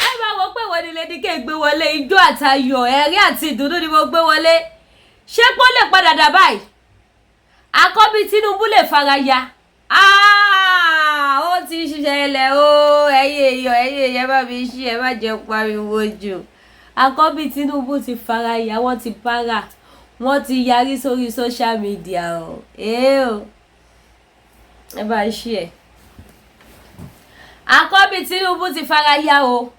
Ẹ máa wọ pé wọ́n ní Lady K gbé wọlé. Ijó àtayọ̀, ẹ̀rín àti ìdùnnú ni mo gbé wọlé. Ṣé pé ó lè padà dà báyìí? Àkọ́bí Tinubu lè fara ya. Ó ti ṣẹlẹ̀ o. Ẹ̀yin èèyàn, ẹ̀yin èèyàn, bá mi ṣí ẹ, má jẹ́ pariwo jù. Àkọ́bí Tinubu ti fara ya, wọ́n ti para, wọ́n ti yarí sórí social media o. Ee o, ẹ bá ṣí ẹ. Àkọ́bí Tinubu ti fara ya o.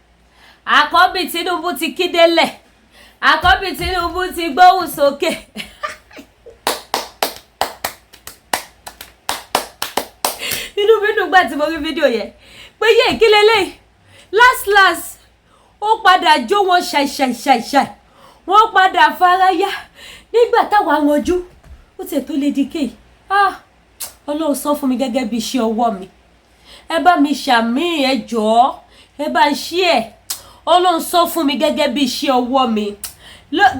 Àkọ́bí Tinubu ti kídélẹ̀. Àkọ́bí Tinubu ti gbóhùn sókè. Inú mi dùn gbà tí mo rí fídíò yẹn pé yé kí lélẹ́yìí. Last last, ó padà jó wọn ṣàìṣàìṣàìṣàì, wọ́n padà faraya nígbà táwa ranjú. Ó tiẹ̀ tó Lady K. Ah, Ọlọ́run sọ fún mi gẹ́gẹ́ bí iṣẹ́ ọwọ́ mi. Ẹ bá mi ṣàmì, ẹ jọ̀ọ́, ẹ bá ń ṣí ẹ. Ọlọ́run sọ fún mi gẹ́gẹ́ bí iṣẹ́ ọwọ́ mi.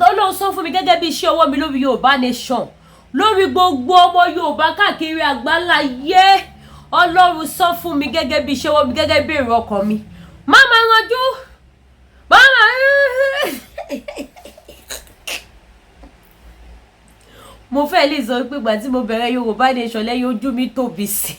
Ọlọ́run sọ fún mi gẹ́gẹ́ bí iṣẹ́ ọwọ́ mi lórí Yorùbá Nation, lórí gbogbo ọmọ Yorùbá káàkiri àgbáláyé. Ọlọ́run sọ fún mi gẹ́gẹ́ bí iṣẹ́ ọwọ́ mi, gẹ́gẹ́ bí èrò ọkàn mi. Má máa ranjú, má máa. Mo fẹ́ lè sọ pé ìgbà tí mo bẹ̀rẹ̀ Yorùbá Nation, lẹ́yìn ojú mi tóbi sí,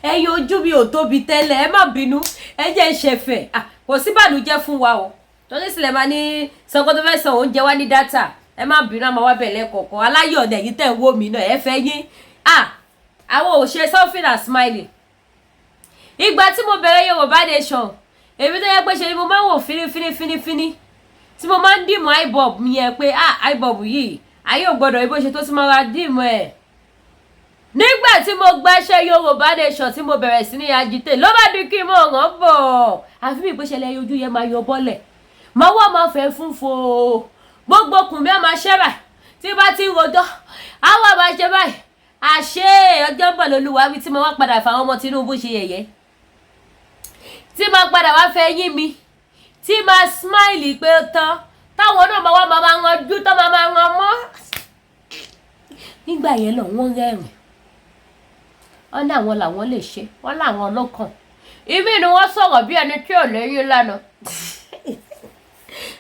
ẹ̀yin ojú mi ò tóbi tẹ́lẹ̀. Ẹ má bínú, ẹ jẹ́ ìṣẹ̀fẹ̀. Kò sí bànújẹ́ fún wa o, torí sílẹ̀ máa ní sọkọ́ tó fẹ́ sọ oúnjẹ wa ní data. Ẹ má bínú, àmọ́ wá bẹ̀rẹ̀ kọ̀ọ̀kan. Aláyọ̀ ọ̀dẹ̀ yìí tẹ̀ ń wò mí náà, ẹ fẹ́ yín. Àwọn ò ṣe suffering and smiling. Ìgbà tí mo bẹ̀rẹ̀ Yorùbá Nation, èmi tó yẹ pé ṣe ni mo máa ń wò fínífíní fínífíní, tí mo máa ń dim light bulb yẹn pé light bulb yìí, ayé ò gbọdọ̀ ibo ṣe tó ti máa ra dim ẹ̀. Nígbà tí mo gbaṣẹ́ Yorùbá Nation, tí mo bẹ̀rẹ̀ sí ní agitate, ló bá di kí n mọ̀ ràn bọ̀, àfi bí ìpèsè ojú yẹn máa yọ bọ́lẹ̀, máa wá máa fẹ́ fún fo, gbogbo okùn mi á máa ṣẹ́ báyìí. Tí bá ti ń rojọ́, á wà máa ṣe báyìí. Àṣé ọjọ́ ń bọ̀ lólúwa wí tí mo wá padà fáwọn ọmọ Tinubu ṣe yẹ̀yẹ́, tí máa padà wá fẹ́ yín mi, tí máa smile pé ó tán, táwọn náà máa wá máa ranjú tó máa máa ran mọ́. Nígbà yẹn lọ, wọ́n rẹ́rìn, wọ́n ní àwọn làwọn lè ṣe, wọ́n láwọn ọlọ́kàn ìmí ni wọ́n sọ̀rọ̀ bí ẹni tí ò léyìn lánàá.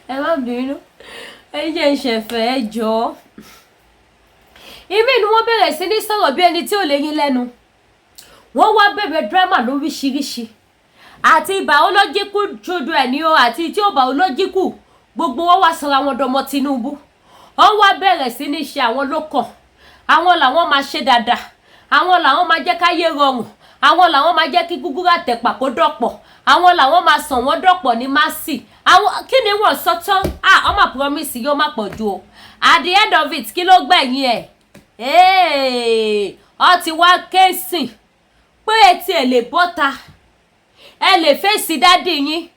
Ẹ má bínú, ẹ jẹ́ ìṣẹ̀fẹ̀, ẹ jọ̀ọ́. Ìmí ni wọ́n bẹ̀rẹ̀ sí ní sọ̀rọ̀ bí ẹni tí ò léyìn lẹ́nu. Wọ́n wá bẹ̀rẹ̀ drama lóríṣiríṣi, àti biological children ni o, àti tí ó biological, gbogbo wọn wá sọ̀rọ̀ àwọn dọmọ Tinubu. Wọ́n wá bẹ̀rẹ̀ sí ní ṣe àwọn lókàn, àwọn làwọn máa ṣe dáadáa, àwọn làwọn máa jẹ́ káyé rọrùn, àwọn làwọn máa jẹ́ kí gúgúrú àtẹ̀pà kó dọ̀pọ̀, àwọn làwọn máa sàn wọ́n dọ̀pọ̀ ní másì. Àwọn kí ni wọ́n sọ tán? Ah, ọmọ promise yóò má pọ̀ ju o. At the end of it, kí ló gbẹ̀yìn ẹ̀? Ọ ti wá kéésìn pé ẹ tiẹ̀ lè bọ́ta, ẹ lè fèsì daddy yín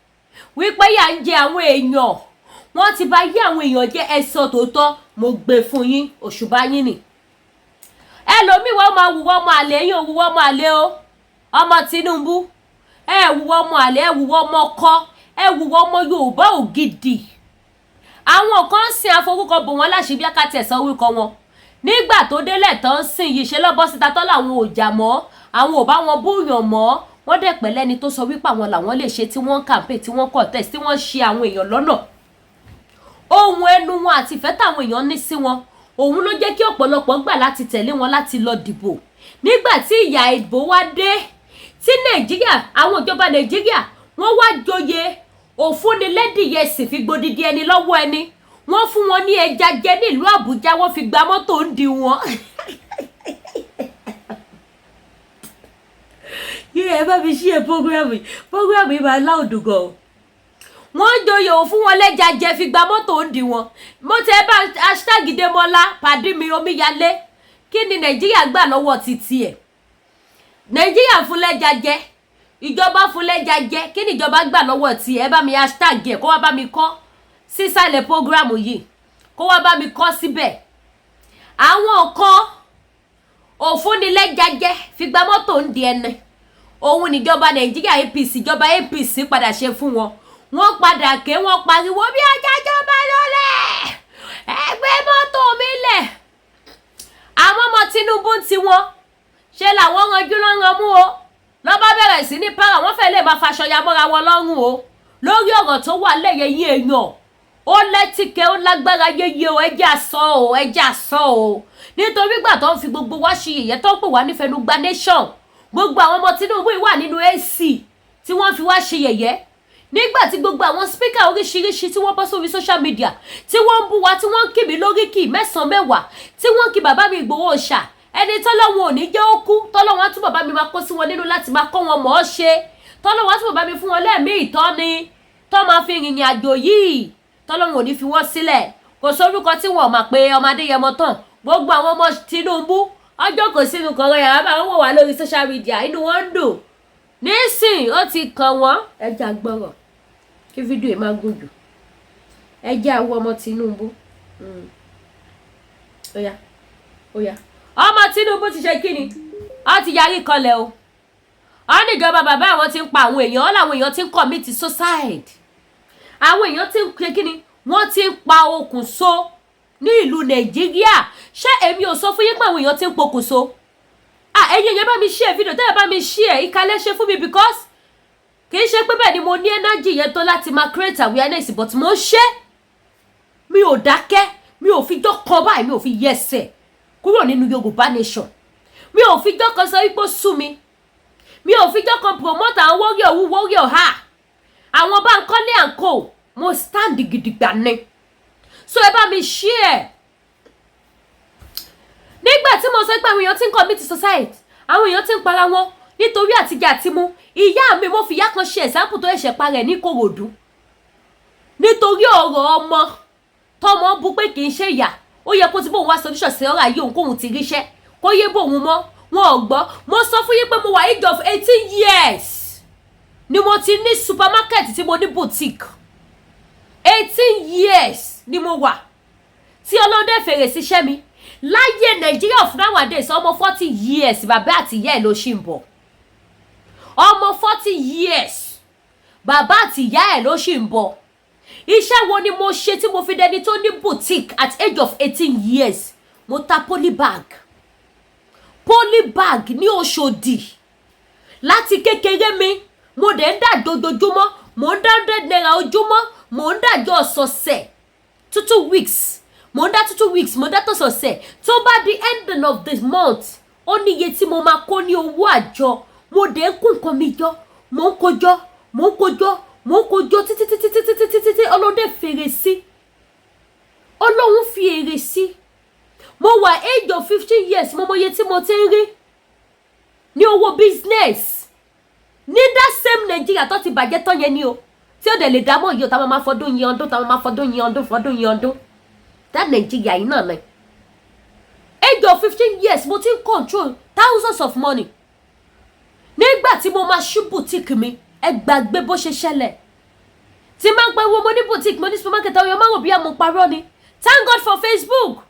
wípé yà ń jẹ àwọn èèyàn, wọ́n ti bá yí àwọn èèyàn jẹ́. Ẹ sọ tòótọ́, mo gbé fún yín, òṣùbà yín nì. Ẹlòmíì wọ́n máa wùwọ́ ọmọ àlè yín, ò wùwọ́ ọmọ àlè o. Ọmọ Tinubu, ẹ wùwọ́ ọmọ àlè, ẹ wùwọ́ ọmọ ọkọ, ẹ wùwọ́ ọmọ Yorùbá ògidì. Àwọn kan ń sin àforúkọ bò wọ́n láṣìírí, akátẹ̀sán orúkọ wọn. Nígbà tó délẹ̀ tán ń sìn yìí, ṣe lọ́bọ́ síta tán làwọn ò jà mọ́, àwọn ò bá wọn búyàn mọ́. Wọ́n dẹ̀ pẹ̀lẹ́ni tó sọ wípé àwọn làwọn lè ṣe, tí wọ́n ń campaign, tí wọ́n contest, tí wọ́n ṣe àwọn èèyàn lọ́nà. Ohun ẹnu wọn àti ìfẹ́ táwọn èèyàn ní sí wọn, òun ló jẹ́ kí ọ̀pọ̀lọpọ̀ gbà láti tẹ̀lé wọn láti lọ dìbò. Nígbà tí ìyà ìbò wá dé, tí Nàìjíríà, àwọn ìjọba Nàìjíríà, wọ́n wá joyè òfúnilẹ́dìyẹ sì fi gbódìdí ẹni lọ́wọ́ ẹni, wọ́n fún wọn ní ẹja jẹ nílùú Àbújá, wọ́n fi gba mọ́tò ń di wọn. Yí ẹ bá mi ṣí ẹ program yìí, program yìí máa láòdù gan o. Wọ́n joyè ò fún wọn lẹ́ja jẹ, fi gba mọ́tò ń di wọn. Mo tẹ bá #Demola pàdé mi omíyalé. Kí ni Nàìjíríà gbà lọ́wọ́ títí ẹ̀? Nàìjíríà fún lẹ́ja jẹ, ìjọba fún lẹ́ja jẹ. Kí ni ìjọba gbà lọ́wọ́ tí ẹ? Bá mi hashtag ẹ̀, kó wá bá mi kọ́ sísàlẹ̀ program yìí, kó wá bá mi kọ́ síbẹ̀. Àwọn kan òfúnilẹ́ja jẹ fi gba mọ́tò ń di ẹni, òun níjọba Nàìjíríà APC, ìjọba APC padà ṣe fún wọn. Wọ́n padà ké, wọ́n pariwo bí ajájọba lọ́lẹ̀, ẹgbẹ́ mọ́tò mi lẹ̀. Àwọn ọmọ Tinubu ń tiwọn. Ṣé làwọn ranjú lọ́rùn mú o, lọ́ bá bẹ̀rẹ̀ sí ní para, wọ́n fẹ́ lè máa faṣọ ya mọ́ra wọn lọ́rùn o lórí ọ̀rọ̀ tó wà lẹ́yẹ yín. Èèyàn, ó lẹ́tìkẹ́, ó lágbára yéye o. Ẹjẹ́ àsọ o, ẹjẹ́ àsọ o, nítorí gbà tó ń fi gbogbo wá ṣe yẹ̀yẹ́, tó ń pè wá ní fẹnugba nation, gbogbo àwọn ọmọ Tinubu yìí wà nínú AC tí wọ́n fi wá ṣe yẹ̀yẹ́, nígbà tí gbogbo àwọn speaker oríṣiríṣi tí wọ́n bọ́ sórí social media, tí wọ́n ń bú wa, tí wọ́n ń kì mí lóríkì mẹ́sàn-án mẹ́wàá, tí wọ́n ń kí bàbá mi Ìgbòho ṣà, ẹni tọ́lọ́run ò ní jẹ́ ó kú, tọ́lọ́run á tún bàbá mi máa kó sí wọn nínú láti máa kọ́ wọn mọ̀ ọ́ ṣe, tọ́lọ́run á tún bàbá mi fún wọn lẹ́ẹ̀mí ìtọ́ni tọ́ máa fi rìnrìn àjò yìí, tọ́lọ́run ò ní fi wọ́n sílẹ̀. Kò sórúkọ tí wọ́n máa pe ọmọ Adéyẹmọ tán. Gbogbo àwọn ọmọ Tinubu ọjọ́ kò sínú kọ̀ọ̀rọ̀ yàrá bá wọn wò wá lórí social media, inú wọn ń dùn. Nísìn ó ti kàn wọ́n. Ẹ jẹ́ àgbọ̀rọ̀ kí fídíò yìí má gùn jù. Ẹ jẹ́ àwọ̀ ọmọ Tinubu. Ó yá, ó yá, ọmọ Tinubu ti ṣe kí ni? Ó ti yarí kanlẹ̀ o. Ó ní ìjọba bàbá àwọn ti ń pa àwọn èèyàn, ó láwọn èèyàn ti ń commit suicide, àwọn èèyàn ti ń ṣe kí ni, wọ́n ti ń pa okùn so ní ìlú Nàìjíríà. Ṣé èmi ò sọ fún yín pé àwọn èèyàn ti ń pokùnso? Ah, ẹ̀yin èèyàn, bá mi share fídíò tẹ́lẹ̀, bá mi share ìkàlẹ̀ ṣe fún mi, because kì í ṣe pé bẹ́ẹ̀ ni mo ní energy yẹn tó láti máa create awareness, but mo ń ṣe, mi ò dákẹ́, mi ò fi jọ́ kan báyìí, mi ò fi yẹsẹ̀ kúrò nínú Yorùbá nation. Mi ò fi jọ́ kan sọ wípé ó sú mi. Mi ò fi jọ́ kan promote àwọn warrior who, warrior ha, àwọn Bankole and co. Mo stand gidigba ni. So ẹ bá mi share. Nígbà tí mo sọ pé àwọn èèyàn ti ń commit suicide, àwọn èèyàn ti ń para wọn nítorí àtijọ́ àtimú, ìyá mi, mo fi ìyá kan ṣe example tó ẹ̀ṣẹ̀ parẹ̀ ní Kòròdú nítorí ọ̀rọ̀ ọmọ tọmọ bú pé kì í ṣe ìyá, ó yẹ kó ti bóun wá solution sí ọ̀rọ̀ ayé òun, kóun ti ríṣẹ́, kó yé bóun mọ́. Wọn ò gbọ́. Mo sọ fún yín pé mo wà age of 18 years ni mo ti ní supermarket tí mo ní boutique. 18 years ni mo wà tí ọlọ́dẹ fèrè síṣẹ́ mi láyé Nàìjíríà of nowadays. Ọmọ 40 years, bàbá àti ìyá ẹ̀ ló ṣì ń bọ̀. Ọmọ 40 years, bàbá àti ìyá ẹ̀ ló ṣì ń bọ̀. Iṣẹ́ wo ni mo ṣe tí mo fi dẹni tó ní boutique at age of 18 years? Mo ta polybag, polybag ní Òṣòdì láti kékeré mi. Mo dẹ̀ ń dàjọ́ ojoojúmọ́, mo ń dá ₦100 ojúmọ́, mo ń dàjọ́ ọ̀sọ̀ọ̀sẹ̀, two two weeks mo ń dá, two two weeks mo ń dá tọ̀sọ̀ọ̀sẹ̀. Tó bá di ending of the month, ó ní iye tí mo máa kó ní owó àjọ. Mo dẹ̀ ń kó nǹkan mi jọ, mo ń kójọ, mo ń kójọ, mo ń kójọ títí títí títí títí títí ọlọ́dẹ fèrè sí, Ọlọ́run fi èrè sí. Mo wà age of 15 years, mo mọ iye tí mo ti ń rí ní owó business ní that same Nigeria tó ti bàjẹ́ tán yẹn ni o, tí ó dẹ̀ lè dámọ̀ yìí o, táwọn máa fọdún yín ọdún, táwọn máa fọdún yín ọdún, fọdún yín ọdún, that Nigeria yìí náà ni. Age of 15 years, mo ti ń control thousands of money. Nígbà tí mo máa ṣí boutique mi, ẹ gbàgbé bó ṣe ṣẹlẹ̀. Tí máa ń pariwo mo ní boutique, mo ní supermarket, àwọn èèyàn máa ń rò bí àmọ́ parọ́ ni. Thank God for Facebook.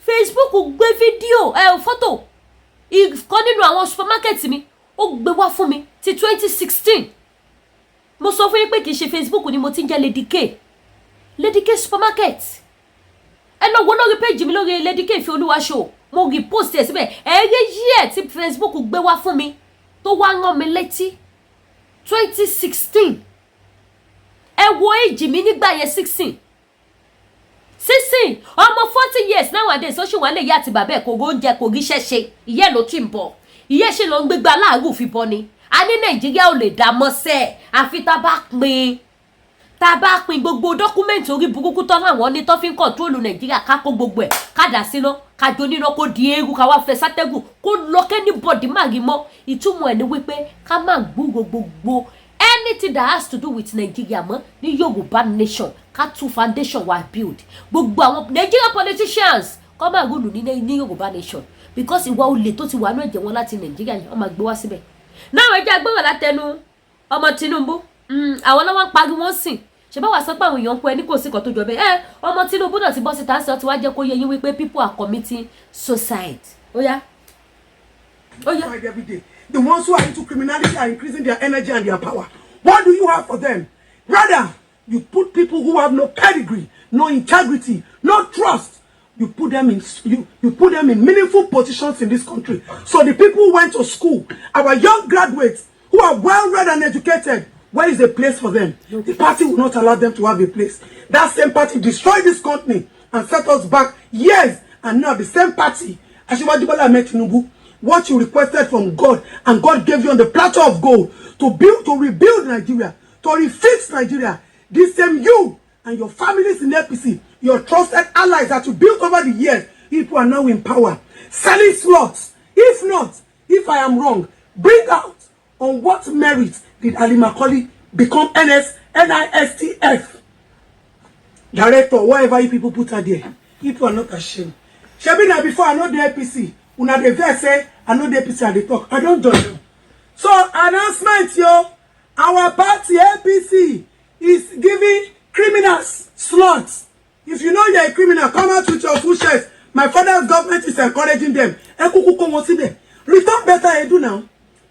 Facebook gbé fídíò ẹ, fọ́tò ìkan nínú àwọn supermarket mi, ó gbé wá fún mi ti 2016. Mo sọ fún yín pé kì í ṣe Facebook ni mo ti ń jẹ́ Lady K, Lady K supermarket. Ẹ lọ wo lórí péjì mi, lórí Lady K Ìfẹ́ Olúwa show, mo repost ẹ síbẹ̀. Ẹ rí yí ẹ̀ tí Facebook gbé wá fún mi tó wá rán mi létí 2016. Ẹ wo èjì mi nígbà yẹn, 16, 16. Ọmọ 40 years nowadays, ó ṣì wà lè yá àti bàbá ẹ̀, kò róúnjẹ, kò ríṣẹ́ ṣe, ìyá ẹ̀ ló tún ń bọ̀, ìyá ẹ̀ ṣe ló ń gbégbá láàrú fi bọ́ ni. A ní Nàìjíríà ò lè dá mọ́sẹ̀ àfi tá a bá pín gbogbo document orí burúkú tán láwọn ní tó fi ń control Nàìjíríà, ká kó gbogbo ẹ̀, ká dà síná, ká jó níná, kó di eérú, ká wá fẹ́ sátẹ́gùn, kó lọ kí anybody má rí mọ́. Ìtumọ̀ ẹ̀ ni wípé ká má gbúrò gbogbo anything that has to do with Nigeria mọ́ ní Yorùbá nation, ká tún foundation wa build. Gbogbo àwọn Nigerian politicians kọ́ máa rule ní Yorùbá nation, because ìwà olè tó ti wà ní ẹ̀jẹ̀ wọn láti Nàìjíríà yẹn, wọ́n máa gbé wá síbẹ̀ náà. Ẹ jẹ́ agbọ́rọ̀ látẹnu ọmọ Tinubu. Àwọn lọ́wọ́ ń pariwo sìn ṣe bá wàá sọ pé àwọn èèyàn ń kó ẹni kò sí kan tó jọ bẹ́ẹ̀. Ẹ ọmọ Tinubu náà ti bọ́ síta ń sọ tí wàá jẹ́ kó yé yín wípé people are committing suicide. Ó yá, ó yá. Every day. The ones who are into criminality are increasing their energy and their power. What do you have for them? Rather, you put people who have no pedigree, no integrity, no trust. You put them in meaningful positions in this country. So the people who went to school, our young graduates who are well read and educated, where is a place for them? The party will not allow them to have a place. That same party destroyed this company and set us back years. And now the same party, Asiwaju Bola Ahmed Tinubu, what you requested from God and God gave you on the platter of gold to build, to rebuild Nigeria, to refix Nigeria, this same you and your families in APC, your trusted allies that you built over the years, people are now in power, selling slots. If not, if I am wrong, bring out on what merit did Ali Macaulay become NS, NISTF director, whatever you people put her there. People are not ashamed. Shebi na before I know the APC, una dey vex say I know the APC I dey talk. I don join them. So announcement yo, our party APC is giving criminals slots. If you know you're a criminal, come out with your full chest. My father's government is encouraging them. Ẹ kúkú kó wọn síbẹ̀. Return Betta Edu now.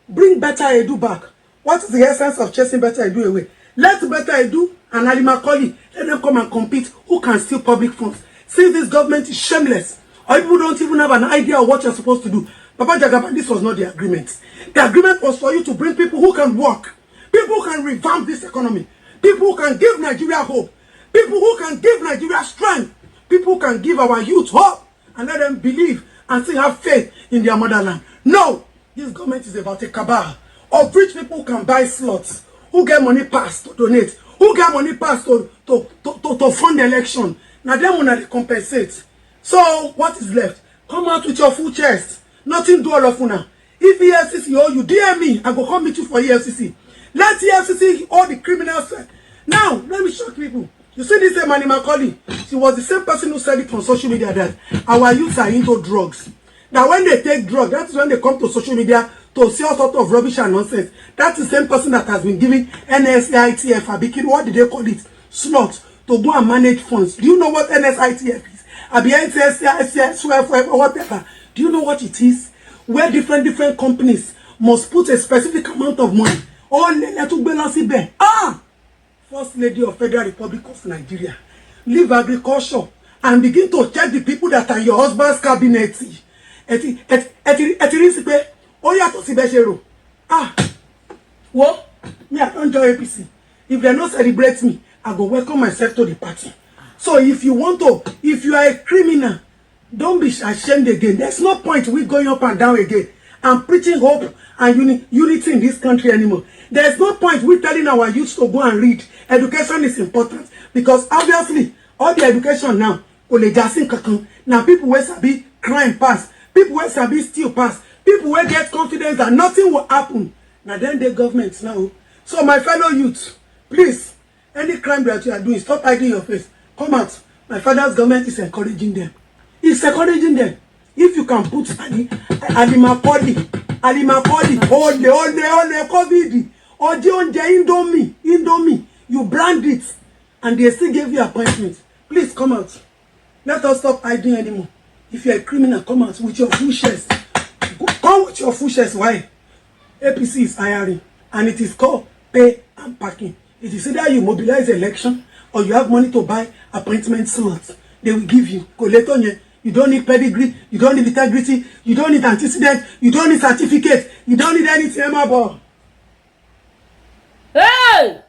Bring Betta Edu back. What is the essence of chasing Betta Edu away? Let Betta Edu and Ali Macaulay, let them come and compete. Who can steal public funds? Since this government is shameless, or people don't even have an idea of what you're supposed to do. Papa Jagaban, this was not the agreement. The agreement was for you to bring people who can work, people who can revamp this economy, people who can give Nigeria hope, people who can give Nigeria strength, people who can give our youth hope and let them believe and still have faith in their motherland. No, this government is about a cabal of rich people who can buy slots, who get money pass to donate, who get money pass to fund the election. Now them una dey compensate. So what is left? Come out with your full chest. Nothing do all of una. If EFCC owe you, DM me. I go come meet you for EFCC. Let EFCC all the criminals. Now, let me shock people. You see this same Macaulay? She was the same person who said it on social media that our youths are into drugs. Now, when they take drugs, that is when they come to social media to see all sort of rubbish and nonsense. That's the same person that has been giving NSITF, Abiki, what did they call it? Slot to go and manage funds. Do you know what NSITF is? Abi NSITF, whatever. Do you know what it is? Where different companies must put a specific amount of money. Ó lè lẹ́tún gbé lọ síbẹ̀. Ah! First Lady of Federal Republic of Nigeria, leave agriculture and begin to check the people that are in your husband's cabinet. Ẹ ti rí sí pé ó yàtọ̀ sí bẹ́ẹ̀ ṣe rò. Ah! Wo, me, I don join APC. If dem no celebrate me, I go welcome myself to the party. So if you want to, if you are a criminal, don't be ashamed again. There's no point we going up and down again and preaching hope and unity in this country anymore. There's no point we telling our youth to go and read. Education is important because obviously all the education now kò lè já sí nǹkankan. Na people wey sabi crime pass, people wey sabi steal pass, people wey get confidence that nothing will happen. Na dem dey government now. So my fellow youth, please, any crime that you are doing, stop hiding your face. Come out. My father's government is encouraging them. It's encouraging them. If you can put Ali Macaulay, Ali Macaulay, ole ole ole COVID, ojí oúnjẹ Indomie, Indomie, you brand it, and they still give you appointment. Please come out. Let us stop hiding anymore. If you're a criminal, come out with your full chest. Come with your full chest. Why? APC is hiring, and it is called pay and packing. It is either you mobilize election or you have money to buy appointment slots. They will give you. Kò lè tó yẹn. You don't need pedigree, you don't need integrity, you don't need antecedent, you don't need certificate, you don't need anything. Ẹ má bọ̀. Hey!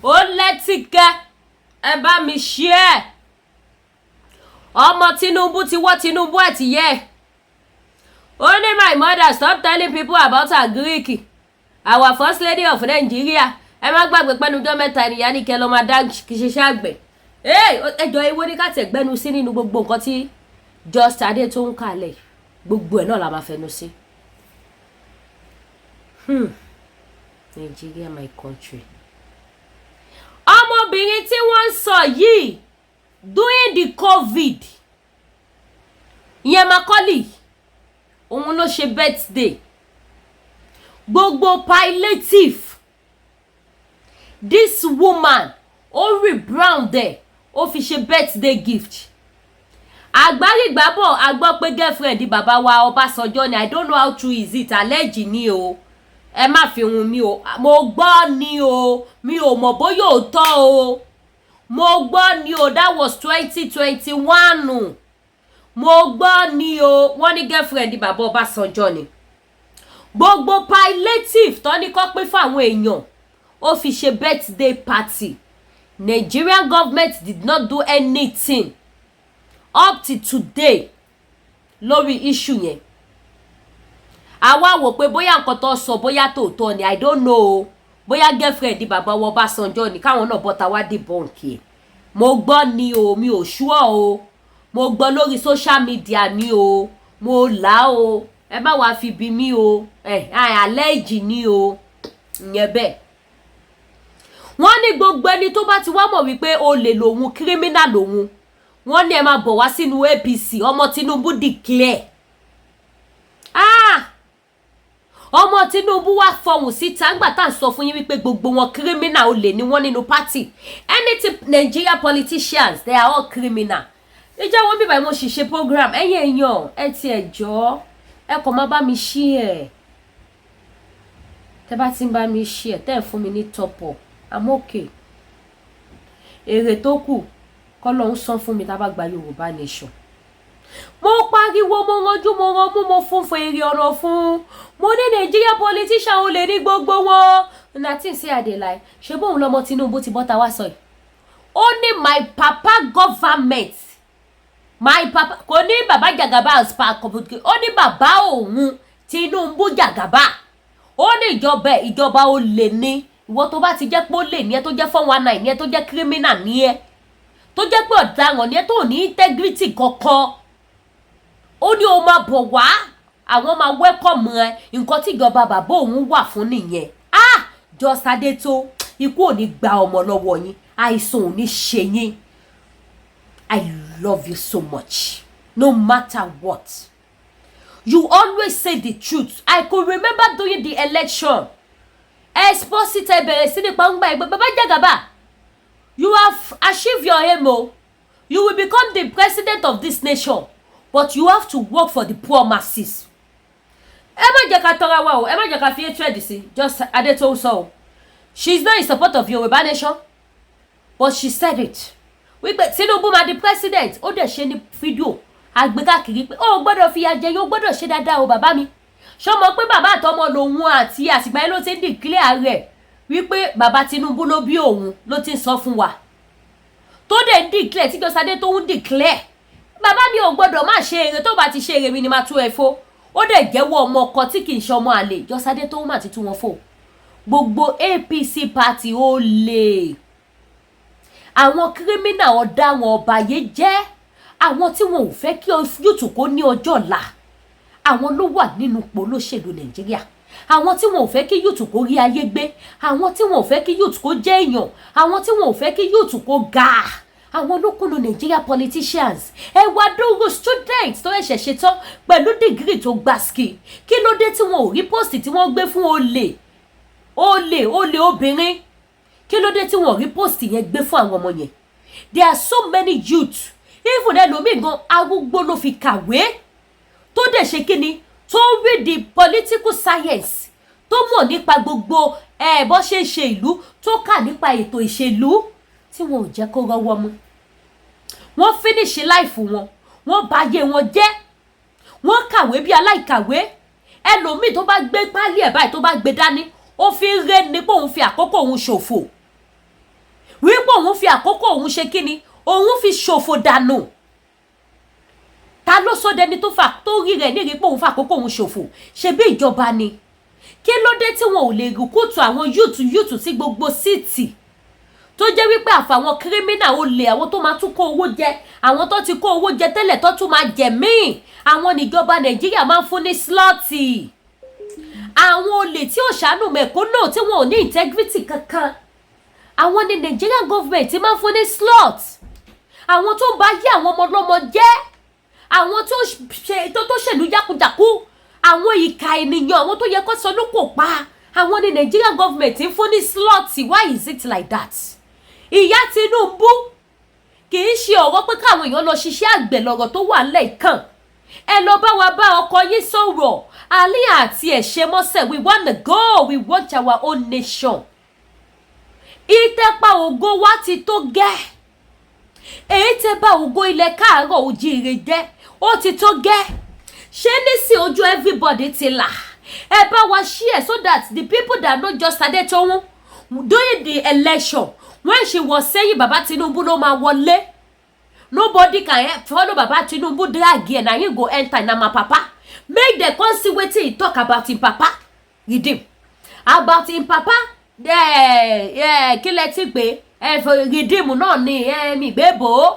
Ó lẹ́tìkẹ́, ẹ bá mi ṣe é. Ọmọ Tinubu ti wọ́ Tinubu àtìyẹ́. Ó ní, "My mother, stop telling people about agric, our First Lady of Nigeria." Ẹ má gbàgbé pẹ́nujọ́ mẹ́ta ènìyàn ní kẹ́ lọ́ máa dá ṣiṣẹ́ àgbẹ̀. Ẹjọ́ ewo ní ká tẹ̀gbẹ́nu sí nínú gbogbo nǹkan tí Just Adé tó ń kalẹ̀, gbogbo ẹ̀ náà la máa fẹnu sí. Nigeria, my country. Ọmọbìnrin tí wọ́n ń sọ yìí, during the COVID, ìyẹn Macaulay, òun ló ṣe birthday. Gbogbo palliative, this woman, ó rebrand ẹ̀, ó fi ṣe birthday gift. Àgbárígbábọ̀, a gbọ́ pé girlfriend bàbá wa Ọbásanjọ́ ni. I don't know how true is it. Allege ni o, ẹ má fi hun mi o. Mo gbọ́ ni o, mi ò mọ̀ bóyá òótọ́ o. Mo gbọ́ ni o. That was 2021. Mo gbọ́ ni o, wọ́n ní girlfriend bàbá Ọbásanjọ́ ni. Gbogbo palliative tó ní kó pín fún àwọn èèyàn, ó fi ṣe birthday party. Nigerian government did not do anything up to today lórí issue yẹn. Àwa wò pé bóyá nǹkan tó sọ, bóyá tòótọ́ ni, I don't know o. Bóyá girlfriend bàbá wọn Ọbásanjọ́ ni, káwọn náà bọ́ta wá debunk ẹ̀. Mo gbọ́ ni o, mi ò sure o. Mo gbọ́ lórí social media ni o, mo là o. Ẹ má wàá fi bí mi o, ẹ àlẹ́jì ni o. Ìyẹn bẹ́ẹ̀. Wọ́n ní gbogbo ẹni tó bá ti wá mọ̀ wípé olè lòun, criminal lòun, wọ́n ní ẹ máa bọ̀ wá sínú APC. Ọmọ Tinubu declare. Ah, ọmọ Tinubu wá fọhùn síta ńgbà tá à ń sọ fún yín wípé gbogbo wọn, criminal, olè ni wọ́n nínú party. Anything Nigeria politicians, they are all criminal. Ìjọ wọn bíbá mo sì ṣe program. Ẹ̀yin èèyàn, ẹ tiẹ̀ jọ, ẹ kàn má bá mi ṣí ẹ̀. Tẹ́ bá ti ń bá mi ṣí ẹ̀, tẹ́ ẹ̀ fún mi ní top up, I'm okay. Èrè tó kù kọ́ ló ń san fún mi tá a bá gba Yorùbá Nation. Mo pariwo, mo ranjú, mo ranmú, mo fún fún èrè ọ̀rọ̀ fún. Mo ní Nigeria politician, ò lè ní gbogbo wọn. Nothing say I dey lie. Ṣé bóun lọmọ Tinubu ti bọ́ta wá sọ yìí? Ó ní my papa government, my papa. Kò ní bàbá Jagaba, ó ní bàbá òun Tinubu Jagaba. Ó ní ìjọba, ìjọba olè ní. Ìwọ tó bá ti jẹ́ pé ó lè ní ẹ, tó jẹ́ 419 ní ẹ, tó jẹ́ criminal ní ẹ, tó jẹ́ pé ọ̀daràn ní ẹ, tó ní integrity kankan, ó ní o máa bọ̀ wá, àwọn máa welcome ẹ. Nǹkan tí ìjọba bàbá òun wà fún nìyẹn. Ah, Just Adétó, ikú ò ní gba ọmọ lọ́wọ́ yín, àìsàn ò ní ṣe yín. I love you so much, no matter what. You always say the truth. I could remember during the election expose ẹ bẹ̀rẹ̀ sí ní pàǹgbà ẹgbẹ́ bàbá Jagaba. You have achieved your aim o. You will become the president of this nation, but you have to work for the poor masses. Ẹ má jẹ́ ká tọ́ra wa o, ẹ má jẹ́ ká fi hatred sí. Just Adétòun sọ o, she is not in support of Yorùbá Nation, but she said it wípé Tinubu máa di president. Ó dẹ̀ ṣe ní fídíò àgbékákiri pé ó gbọ́dọ̀ fìyà jẹ, yóò gbọ́dọ̀ ṣe dáadáa o. Bàbá mi ṣọmọ pé bàbá àtọmọ lòun àti àtìgbà yẹn ló ti ń declare rẹ̀ wípé bàbá Tinubu ló bí òun, ló ti ń sọ fún wa, tó dẹ̀ ń declare tí Jọ́sádé tó ń declare, bàbá mi ò gbọ́dọ̀ má ṣe èrè, tó bá ti ṣe èrè mi ni máa tú ẹ fó. Ó dẹ̀ jẹ́wọ́ ọmọ ọkọ tí kì í ṣe ọmọ àlè. Jọ́sádé tó ń mà ti tú wọn fò. Gbogbo APC party, ó lè àwọn criminal, ọ̀daràn, ọ̀bàyéjẹ́, àwọn tí wọn ò fẹ́ kí youth kó ní ọjọ́ ọ̀la, àwọn ló wà nínú ipò olóṣèlú Nàìjíríà. Àwọn tí wọn ò fẹ́ kí youth kó rí ayé gbé, àwọn tí wọn ò fẹ́ kí youth kó jẹ́ èèyàn, àwọn tí wọn ò fẹ́ kí youth kó ga, àwọn ló kúnnú Nigeria politicians. Ẹ wá dúró, student tó ẹ̀ṣẹ̀ ṣetán pẹ̀lú degree tó gbàsíkì, kí ló dé tí wọn ò rí post tí wọ́n gbé fún olè, olè, olè obìnrin? Kí ló dé tí wọn ò rí post yẹn gbé fún àwọn ọmọ yẹn? There are so many youth, even ẹlòmíì gan, arúgbó ló fi kàwé, tó dẹ̀ ṣe kíni, tó rí the political science, tó mọ̀ nípa gbogbo ẹ̀ bó ṣe ń ṣe ìlú, tó kà nípa ètò ìṣèlú, tí wọn ò jẹ́ kó rọ́wọ́ mú. Wọ́n finish life wọn, wọ́n bà ayé wọn jẹ́. Wọ́n kàwé bí aláìkàwé. Ẹlòmíì tó bá gbé pálí ẹ̀ báyìí, tó bá gbé dání, ó fi ń ré ni pé òun fi àkókò òun ṣòfò, wípé òun fi àkókò òun ṣe kíni, òun fi ṣòfò dànù. Ta ló sọ dẹni tó fà tó rí rẹ̀ ní rí pé òun fa àkókò òun ṣòfò? Ṣe bí ìjọba ni. Kí ló dé tí wọn ò lè recruit àwọn youth, youth sí gbogbo seat, tó jẹ́ wípé àfàwọn criminal, olè, àwọn tó máa tún kó owó jẹ, àwọn tó ti kó owó jẹ tẹ́lẹ̀, tó tún máa jẹ míì, àwọn níjọba Nàìjíríà máa ń fún ní slot? Àwọn olè tí ò ṣàánú mẹ̀kúnnù, tí wọn ò ní integrity kankan, àwọn ni Nigerian government máa ń fún ní slot. Àwọn tó ń bá yé àwọn ọmọ ọlọ́mọ jẹ́, àwọn tó ṣe tó ṣèlú jákujàku, àwọn ìkà ènìyàn, àwọn tó yẹ kó sọ ló kò pa, àwọn ni Nigerian government ń fún ní slot. Why is it like that? Ìyá Tinubu, kì í ṣe ọ̀rọ̀ pé káwọn èèyàn lọ ṣiṣẹ́ àgbẹ̀ lọ̀rọ̀ tó wà nílẹ̀ kàn. Ẹ lọ bá wa bá ọkọ yín sọ̀rọ̀ alẹ́ àti ẹ̀ṣẹ̀ mọ́sẹ̀. We wanna go, we want our own nation. Ìtẹ́pà ògo wa ti tó gẹ́. Èyí tẹ́ bá ògo ilẹ̀ káàárọ̀ ojíire jẹ́. Ó ti tó gẹ́. Ṣé nísìn ojú everybody ti là? Ẹ bá wa share so that the people that know Just Adetoun during the election, when she was saying Baba Tinubu ló máa wọlé, nobody can help follow Baba Tinubu drag here, na him go enter, na my papa, make dem come see wetin he talk about him papa, Redeem, about him papa. Kí lẹ ti pè ẹ? Redeem náà ni mi gbé bò ó.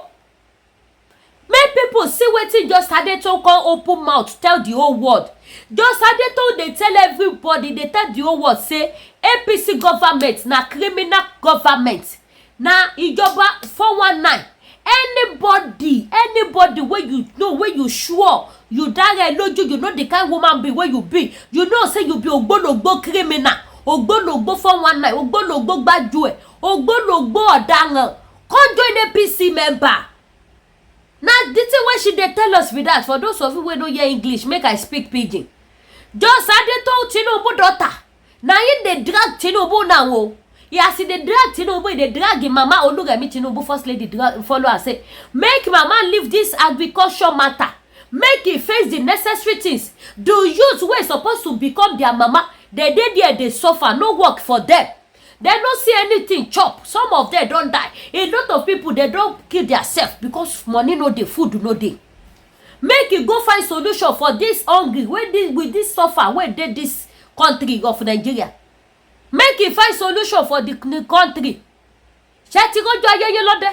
Make people see wetin Just Adetoun come open mouth tell the whole world. Just Adetoun dey tell everybody, dey tell the whole world say APC government na criminal government, na ìjọba 419. Anybody, anybody wey you know, wey you sure, you dára ẹ lójú, you know the kind woman be wey you be, you know say you be ògbólógbó criminal, ògbólógbó 419, ògbólógbó gbájúẹ̀, ògbólógbó ọ̀daràn, come join APC member. Na the thing wey she dey tell us be that. For those of you wey no hear English, make I speak Pidgin. Just Adetoun, Tinubu daughter, na him dey drag Tinubu now o. As e dey drag Tinubu, e dey drag im mama Oluremi Tinubu, First Lady, drag follow am, say make mama leave this agriculture matter, make e face the necessary things. The youth wey suppose to become their mama dey dey there dey suffer, no work for them, dem no see anything chop. Some of them don die. A lot of people, dem don kill their self because money no dey, food no dey. Make e go find solution for this hungry wey this with this suffer wey dey this country of Nigeria. Make e find solution for the country. Ṣé ti rójú ayẹyẹ lọ́dẹ?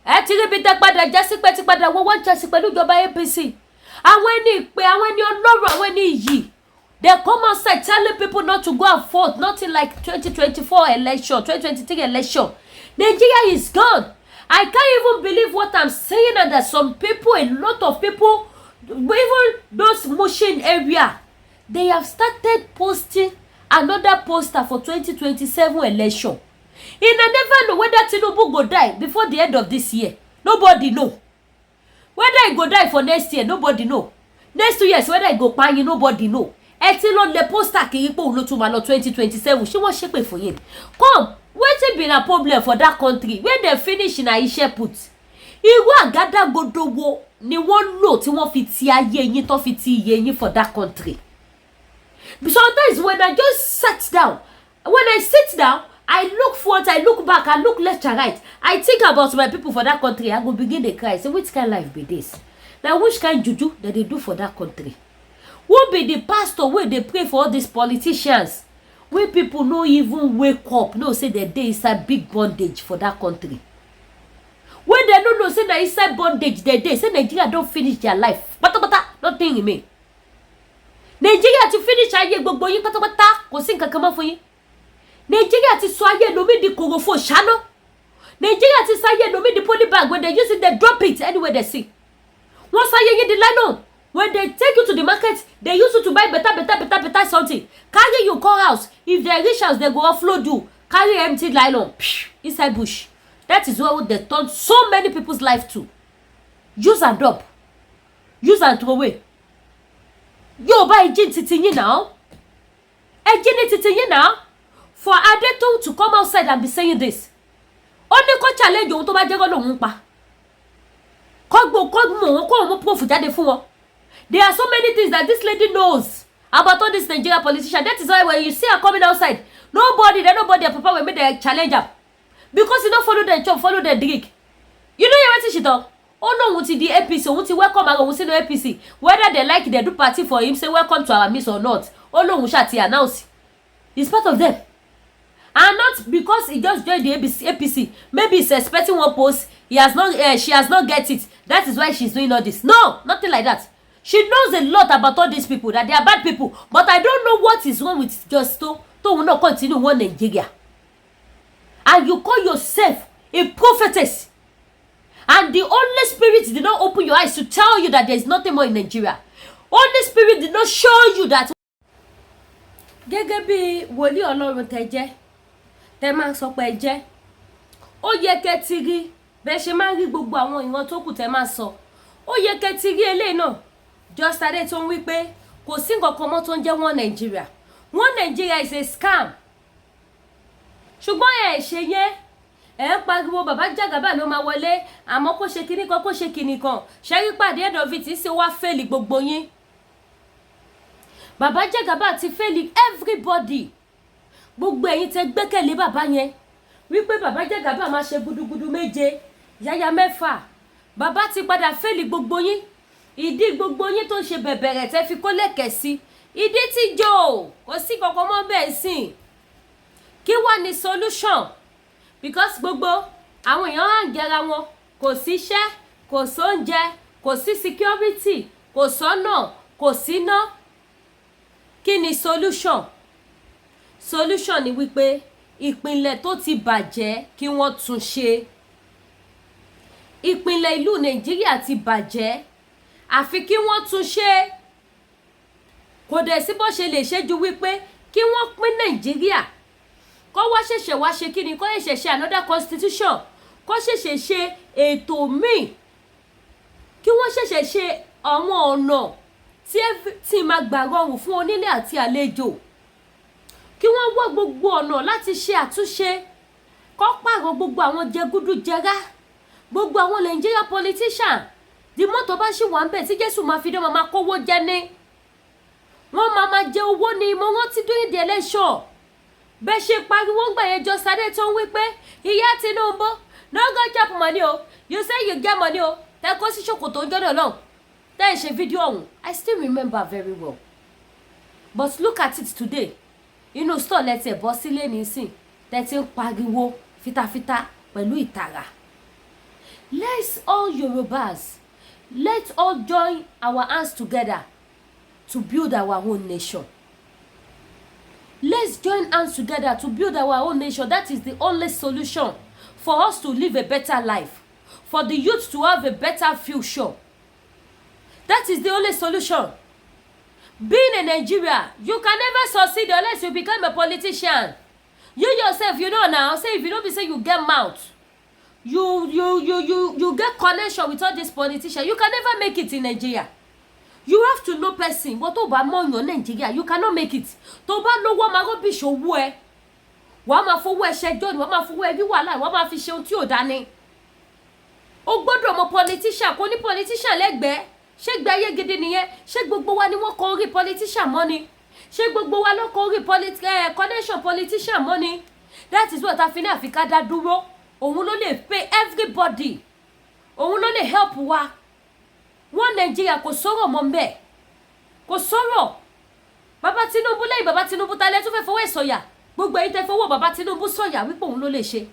Ẹ ti rí ibi tẹ́ padà jẹ́ sí pé ti padà wọ́n wọ́n jẹ́ sí pẹ̀lú ìjọba APC. Àwọn ẹni ìpè, àwọn ẹni ọlọ́rọ̀, àwọn ẹni iyì, they come outside telling people not to go and vote, nothing like 2024 election, 2023 election. Nigeria is gone. I can't even believe what I'm saying, and that some people, a lot of people, even those Mushin area, they have started posting another poster for 2027 election. Una never know whether Tinubu go die before the end of this year. Nobody know whether he go die for next year. Nobody know next 2 years whether he go kpayin. Nobody know. Ẹ ti lọ lẹ poster kiri pé òun ló tún máa lọ 2027. Ṣé wọ́n ṣépè fún yín? Come, wetin be na problem for that country wey dem finish na iṣẹ́ put? Irú àgádágodo wo ni wọ́n lò tí wọ́n fi ti ayé yín, tó fi ti iye yín for that country? Sometimes when I just sat down, when I sit down, I look front, I look back, I look left and right, I think about my people for that country, I go begin dey cry, say which kind life be this? Na which kind juju dem dey do for that country? Who be the pastor wey dey pray for all these politicians wey people no even wake up know say dem dey inside big bondage for that country, wey dem no know say na inside bondage dem dey, say Nigeria don finish their life pátápátá, nothing remain? Nigeria ti finish ayé gbogbo yín pátápátá, kò sí nǹkan kan mọ́ fún yín. Nigeria ti sọ ayé ẹlòmíì di kòròfo ṣáná. Nigeria ti sọ ayé ẹlòmíì di polybag. When they use it, they drop it anywhere they see. Wọ́n sọ ayé yín di nylon. When they take you to the market, they use you to buy better, better, better, better something, carry you come house. If they reach house, they go offload you, carry empty nylon, psh, inside bush. That is what they turn so many people's life to: use and dump, use and throw away. Yóò bá ẹ jí titi yín náà, ẹ jí ní titi yín náà. For Adetoun to come outside and be saying this, ó ní kó challenge òun, tó bá jẹ́ kó lòun pa kọ́gbó kọ́gbó òun, kó òun mú proof jáde fún wọn. There are so many things that this lady knows about all this Nigeria politician. That is why when you see her coming outside, nobody there, nobody, her papa will make them challenge her, because e no follow dem chop, follow dem drink. You know hear wetin she talk? Ó lóun ti di APC, òun ti welcome ara òun sínú APC, whether they like, they do party for him, say welcome to our midst or not. Ó lóun ṣáà ti announce he's part of them, and not because he just join the ABC, APC, maybe he's expecting one post he has not, she has not get it, that is why she's doing all this. No, nothing like that. She knows a lot about all these people, that they are bad people. But I don't know what is wrong with just to tóun náà continue one Nigeria, and you call yourself a prophetess, and the Holy Spirit did not open your eyes to tell you that there is nothing more in Nigeria. Holy Spirit did not show you that. Gẹ́gẹ́ bí wòlíì Ọlọ́run tẹ jẹ́, tẹ máa ń sọ pé ẹ jẹ́, ó yẹ kẹ́ ti rí bẹ́ẹ̀ ṣe máa ń rí gbogbo àwọn ìran tó kù tẹ máa sọ. Ó yẹ kẹ́ ti rí eléyìí náà. Just Adé tó ń wí pé kò sí nǹkan kan mọ́ tó ń jẹ́ one Nigeria, one Nigeria is a scam, ṣùgbọ́n ẹ ṣe yẹn. Ẹ ń pariwo bàbá Jàgàbá ló máa wọlé, àmọ́ kó ṣe kinní kan, kó ṣe kinní kan. Ṣẹ́rí pàdé end of it ṣe wá fail gbogbo yín. Bàbá Jàgàbá ti fail everybody. Gbogbo ẹ̀yin tẹ́ gbẹ́kẹ̀lé bàbá yẹn wípé bàbá Jàgàbá máa ṣe gudugudu méje yáyà mẹ́fà, bàbá ti padà fail gbogbo yín. Ìdí gbogbo yín tó ń ṣe bẹ̀bẹ̀rẹ̀ tẹ́ fi kó lẹ̀kẹ̀ sí ìdí tí jò kò sí kankan mọ́ bẹ́ẹ̀ sìn. Kí wá ní solution? Because gbogbo àwọn èèyàn hàn gẹra wọn, kò síṣẹ́, kò sóúnjẹ, kò sí security, kò sọ́nà, kò síná. Kí ni solution? Solution ni wípé ìpìlẹ̀ tó ti bàjẹ́, kí wọ́n tún ṣe. Ìpìlẹ̀ ìlú Nàìjíríà ti bàjẹ́, àfi kí wọ́n tún ṣe. Kò dẹ̀ sí bó ṣe lè ṣe ju wípé kí wọ́n pín Nàìjíríà, kó wá ṣẹ̀ṣẹ̀ wá ṣe kíni, kó ṣẹ̀ṣẹ̀ ṣe another constitution, kó ṣẹ̀ṣẹ̀ ṣe ètò míì, kí wọ́n ṣẹ̀ṣẹ̀ ṣe àwọn ọ̀nà tí everything máa gbà rọrùn fún onílé àti àlejò, kí wọ́n wá gbogbo ọ̀nà láti ṣe àtúnṣe, kó pààrọ̀ gbogbo àwọn jẹgúdújẹrá, gbogbo àwọn Nigeria politician. Di mọ́tò bá ṣì wà ń bẹ̀ tí Jésù máa fi dé, máa kówó jẹ ní, wọ́n máa jẹ owó ni. Mo rántí during the election, bẹ́ẹ̀ ṣe pariwo ń gbà yẹn jọ sáré tó ń wí pé ìyá Tinubu no go chop money o, you say you get money o, tẹ kó sí ṣòkòtò ń jọ́dọ̀ náà, tẹ́ ẹ̀ ṣe fídíò ọ̀hún. I still remember very well. But look at it today, inú store lẹ́tẹ̀ bọ́ sílé nísìn, tẹ́ ti ń pariwo fitafita pẹ̀lú ìtara. Let's all Yorubas, let's all join our hands together to build our own nation. Let's join hands together to build our own nation. That is the only solution for us to live a better life, for the youth to have a better future. That is the only solution. Being in Nigeria, you can never succeed unless you become a politician. You yourself, you know now say if you no be say you get mouth, you get connection with all these politicians, you can never make it in Nigeria. You have to know person. Wọ́n tó bá mọ̀yàn Nàìjíríà, you cannot make it. Tó bá lówó, máa rubbish owó ẹ, wàá máa fowó ẹ ṣẹjọ́ ni, wàá máa fowó ẹ rí wàhálà, wàá máa fi ṣe ohun tí ò dání. O gbọ́dọ̀ mọ politician, kò ní politician lẹ́gbẹ̀ẹ́. Ṣé gbé ayé gidi nìyẹn? Ṣé gbogbo wa ni wọ́n kọ orí politician mọ́ ni? Ṣé gbogbo wa ló kọ orí connection politician mọ́ ni? That is what a fi ní àfi ká dá dúró. Òun ló lè pay everybody, òun ló lè help wa. Wọ́n Nàìjíríà, kò sọ̀rọ̀ mọ́ mbẹ́, kò sọ̀rọ̀. Bàbá Tinubu, lẹ́yìn bàbá Tinubu, ta lẹ́ tún fẹ́ fọwọ́ ẹ̀ sọ̀yà? Gbogbo ẹ̀yin tẹ́ fọwọ́ bàbá Tinubu sọ̀yà wípé òun ló lè ṣe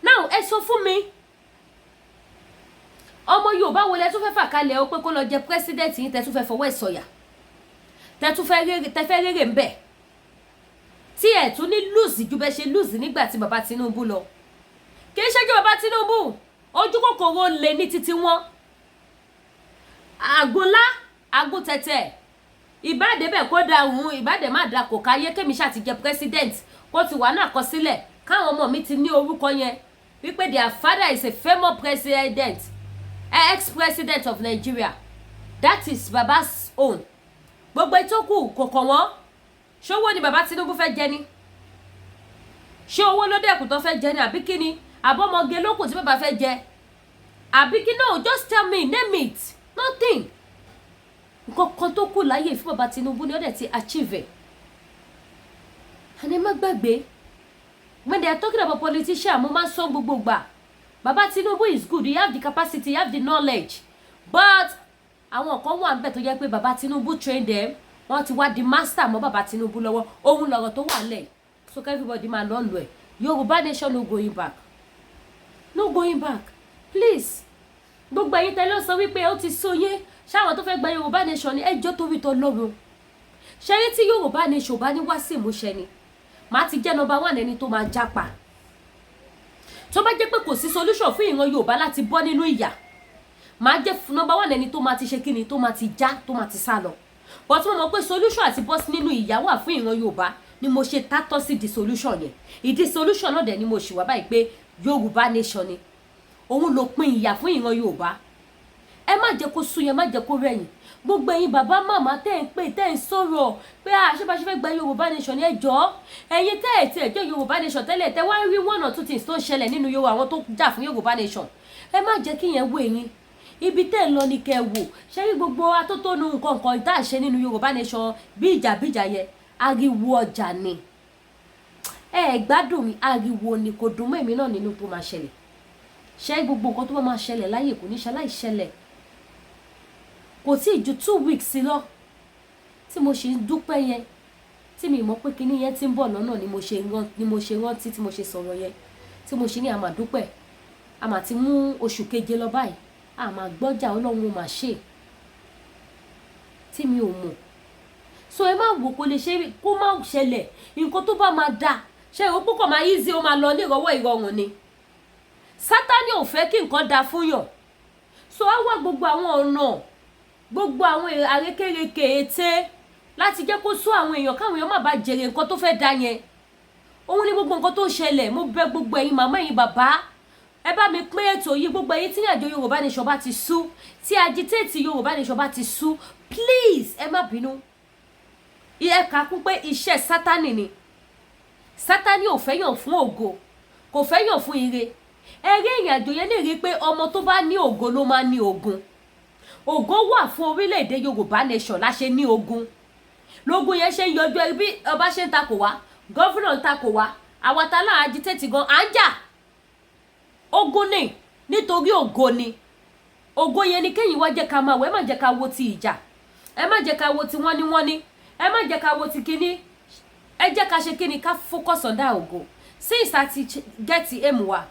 now, ẹ sọ fún mi, ọmọ Yorùbá wo lẹ tún fẹ́ fà kalẹ̀ o pé kó lọ jẹ president yín, tẹ́ tún fẹ́ fọwọ́ ẹ̀ sọ̀yà, tẹ́ tún fẹ́ rere, tẹ́ fẹ́ rere ń bẹ̀, tí ẹ̀ tún ní lose ju bẹ́ẹ̀ ṣe lose nígbà tí bàbá Tinubu lọ? Kì í ṣe jẹ́ bàbá Tinubu, ojú kòkòrò lè ní títí wọn, àgúnlá àgùntẹ̀tẹ̀ ìbàdí bẹ́ẹ̀ kó da òun, ìbàdí má da, kò káyé. Kémi ṣáà ti jẹ president, kó ti wà náà kọ sílẹ̀, káwọn ọmọ mi ti ní orúkọ yẹn wípé their father is a famous president, ex-president of Nigeria. That is baba's own. Gbogbo ìtókù kò kàn wọ́n. Ṣówó ni bàbá Tinubu fẹ́ jẹ ni? Ṣé owó ló dẹ̀kun tó fẹ́ jẹ ni, àbí kí ni? Àbọ̀mọge lókùn tí bàbá fẹ́ jẹ, àbí kí? No, just tell me, name it. Nothing. Nǹkan kan tó kù láyè fún bàbá Tinubu ni ó dẹ̀ ti achieve ẹ̀. And ẹ má gbàgbé, when they are talking about politician, mo máa ń sọ gbogbo gbà, bàbá Tinubu is good. He have the capacity, he have the knowledge, but àwọn kan wà níbẹ̀ tó jẹ́ pé bàbá Tinubu train them, wọ́n ti wá di master mọ́ bàbá Tinubu lọ́wọ́. Òun lọ̀rọ̀ tó wà lẹ̀. So everybody máa lọ lọ ẹ̀. Yorùbá nation, no going back, no going back. Please, gbogbo ẹ̀yin tẹ́lẹ̀ sọ wípé ó ti sú yín, ṣáwọn tó fẹ́ gba Yorùbá nation ni, ẹjọ́ torí tọ́ lọ́run ṣẹ́rí tí Yorùbá nation bá ní wá sí ìmúṣẹ ni, màá ti jẹ́ number one ẹni tó máa jápa. Tó bá jẹ́ pé kò sí solution fún ìran Yorùbá láti bọ́ nínú ìyà, màá jẹ́ number one ẹni tó máa ti ṣe kíni, tó máa ti já, tó máa ti sá lọ. But mo mọ̀ pé solution àti bọ́ nínú ìyà wà fún ìran Yorùbá ni mo ṣe tátọ́ sí di solution yẹn. Ìdí solution náà dẹ̀ ni mo ṣì wá báyìí pé Yorùbá nation ni òun ló pin ìyà fún ìran Yorùbá. Ẹ má jẹ́ kó sú yẹn, má jẹ́ kó rẹ̀yìn. Gbogbo ẹ̀yin bàbá, màmá tẹ́ ń pè, tẹ́ ń sọ̀rọ̀ pé àṣebàṣe fẹ́ gba Yorùbá Nation, ẹ jọ̀ọ́, ẹ̀yin tẹ́ ẹ̀ tí ẹ̀ jẹ́ Yorùbá Nation tẹ́lẹ̀, tẹ́ wá rí one or two things tó ń ṣẹlẹ̀ nínú Yorùbá, àwọn tó jà fún Yorùbá Nation, ẹ má jẹ́ kí yẹn wé yín. Ibi tẹ́ ń lọ ni kẹ́ ẹ wò. Ṣé rí gbogbo atótónu nǹkan kan tá à ṣe nínú Yorùbá Nation, bí ìjà bíjà yẹn, ariwo ọjà ni. Ẹ ẹ gbádùn mi, ariwo ni. Kò dùn mọ́ èmi náà nínú tó máa ṣẹlẹ̀. Ṣé gbogbo nǹkan tó bá máa ṣẹlẹ̀ láyè kò ní ṣaláì ṣẹlẹ̀. Kò tí ì ju 2 weeks lọ tí mo ṣe ń dúpẹ́ yẹn, tí mi mọ̀ pé kinní yẹn ti ń bọ̀ lọ́nà ni mo ṣe rántí tí mo ṣe sọ̀rọ̀ yẹn, tí mo ṣe ní àmà dúpẹ́, àmà ti mú oṣù keje lọ báyìí, àmà gbọ́jà. Ọlọ́run ó máa ṣe tí mi ò mọ̀. So ẹ má wò kó lè ṣe kó má ṣẹlẹ̀. Nǹkan tó bá máa da ṣe ìwọ púpọ̀ máa easy, ó máa lọ ní ìrọ̀wọ́ ìrọ̀rùn ni. Sátánì ò fẹ́ kí nǹkan da fún yàn, so á wá gbogbo àwọn ọ̀nà, gbogbo àwọn àrékérekè, ète láti jẹ́ kó sún àwọn èèyàn, káwọn èèyàn má bàa jèrè nǹkan tó fẹ́ da yẹn. Òun ni gbogbo nǹkan tó ń ṣẹlẹ̀. Mo bẹ̀ gbogbo ẹ̀yin màmá, ẹ̀yin bàbá, ẹ bá mi pín ètò yìí. Gbogbo ẹ̀yin tí àjọ Yorùbá Nation bá ti sú, tí agitate Yorùbá Nation bá ti sú, please, ẹ má bínú, ẹ kà kún pé iṣẹ́ Sátánì ni. Sátánì ò fẹ́ yàn fún ògo, kò fẹ́ yàn fún ire. Ẹ rí ìrìn àjò yẹn lè rí i pé ọmọ tó bá ní ògo ló máa ní ogun. Ògo wà fún orílẹ̀-èdè Yorùbá Nation láṣẹ ní ogun. Lógun yẹn ṣe ń yọjú ẹ, bí ọba ṣe ń takò wá, governor ń takò wá, àwa tá láà agitate gan à ń jà ogun ni, nítorí ògo ni. Ògo yẹn ni kéyìn wá jẹ́ ká máa wọ. Ẹ má jẹ́ ká wo ti ìjà, ẹ má jẹ́ ká wo ti wọ́n ní wọ́n ní, ẹ má jẹ́ ká wo ti kíní. Ẹ jẹ́ ká ṣe kíni, ká focus on that ògo since àti get aim wa.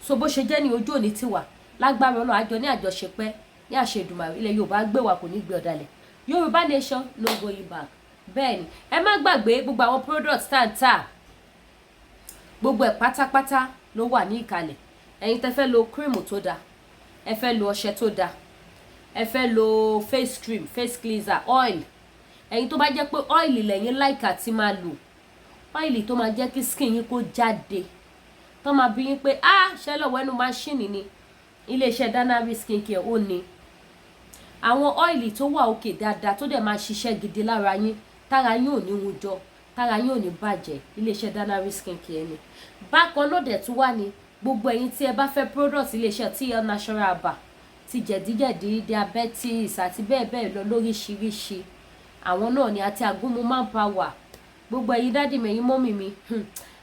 So bó ṣe jẹ́ ní ojú òní tiwa, lágbára Ọlọ́run, àjọ ní àjọṣepẹ́ ní àṣẹ Èdùmàrè, ilẹ̀ Yorùbá gbé wa, kò ní gbé ọ̀dàlẹ̀. Yorùbá Nation, no going back. Bẹ́ẹ̀ ni, ẹ má gbàgbé gbogbo àwọn products tá à ń tà, gbogbo ẹ̀ pátápátá ló wà ní ìkàlẹ̀. Ẹ̀yin tẹ́ fẹ́ lo cream tó dáa, ẹ fẹ́ lo ọṣẹ tó dáa, ẹ fẹ́ lo face cream, face cleanser, oil. Ẹ̀yin tó bá jẹ́ pé oil lẹ́yìn like àti máa lò, oil tó máa jẹ́ kí skin yín kó jáde, tó máa bí yín pé, "Ah, ṣẹ́ lọ́wọ́ ẹnu machine ni?" Iléeṣẹ́ Danari Skincare ó ní àwọn oil tó wà òkè dáadáa, tó dẹ̀ máa ṣiṣẹ́ gidi lára yín, tára yín ò ní wun jọ, tára yín ò ní bàjẹ́. Iléeṣẹ́ Danari Skincare ni. Bákan náà dẹ̀ tún wà ní gbogbo ẹ̀yin tí ẹ bá fẹ́ product iléeṣẹ́ TL Natural Herbal, ti jẹ̀díjẹ̀dí, diabetes àti bẹ́ẹ̀ bẹ́ẹ̀ lọ lóríṣiríṣi, àwọn náà ni, àti àgúnmu manpower. Gbogbo ẹ̀yin daddy mi, ẹ̀yin mummy mi,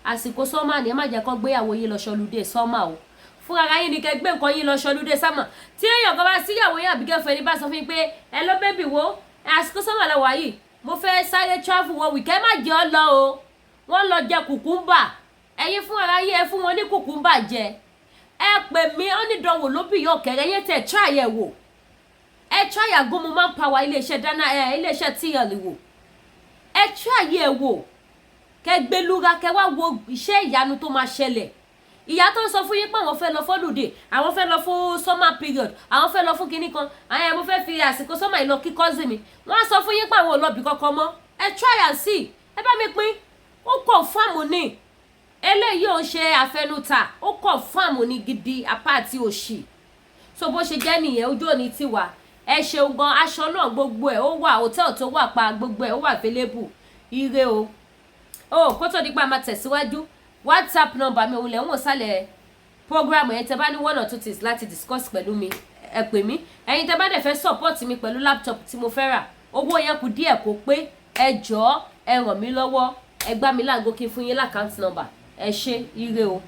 àsìkò summer ni. Ẹ má jẹ́ kó gbéyàwó yín lọ ṣọlùdé summer o. Fún ara yín ni kẹ́ gbé nǹkan yín lọ ṣọlùdé summer. Tí èèyàn kan bá síyàwó yín àbí girlfriend bá sọ fún yín pé, "Ẹ ló baby, wo àsìkò summer lọ wà yìí, mo fẹ́ sáré travel wọ weekend," má jẹ́ ọ lọ o. Wọ́n lọ jẹ cucumber. Ẹ̀yin fún ara yín, ẹ fún wọn ní cucumber jẹ. Ẹ pè mí, ó ní dánwò ló bí yọ kẹrẹ yẹn tẹ try ẹ wò. Ẹ try àgúnmu manpower iléeṣẹ́ dáná ẹ, iléeṣẹ́ TL wò. Ẹ try ẹ wò, kẹ gbẹlúra, kẹ wá wo iṣẹ́ ìyanu tó máa ṣẹlẹ̀. Ìyá tó ń sọ fún yín pé àwọn fẹ́ lọ fọ́lùdè, àwọn fẹ́ lọ fún summer period, àwọn fẹ́ lọ fún kinní kan, àwọn ẹ̀ mo fẹ́ fi àsìkò summer yìí lọ kí cousin mi, wọ́n á sọ fún yín pé àwọn ò lọ bì kankan mọ́. Ẹ try and see. Ẹ bá mi pín, ó confirm ni. Eléyìí ò ń ṣe àfẹnutà, ó confirm ni gidi, apá àti òṣì. So bó ṣe jẹ́ nìyẹn. Ojú òní ti wà. Ẹ ṣeun gan. Aṣọ náà, gbogbo ẹ̀ ó wà, hòtẹ́ẹ̀lì tó wà pa, gbogbo ẹ̀ ó wà available. Ire o. Ó kó tó dípa máa tẹ̀síwájú, WhatsApp number mi òun lẹ̀ ń wò sálẹ̀ program yẹn. Tẹ́ bá ní one or two things láti discuss pẹ̀lú mi, ẹ pè mí. Ẹ̀yin tẹ́ bá dẹ̀ fẹ́ support mi pẹ̀lú laptop tí mo fẹ́ rà, owó yẹn kù díẹ̀ kó pé, ẹ jọ̀ọ́, ẹ ràn mí lọ́wọ́, ẹ gbá mi láago kí n fún yín l'account number. Ẹ ṣé, ire o.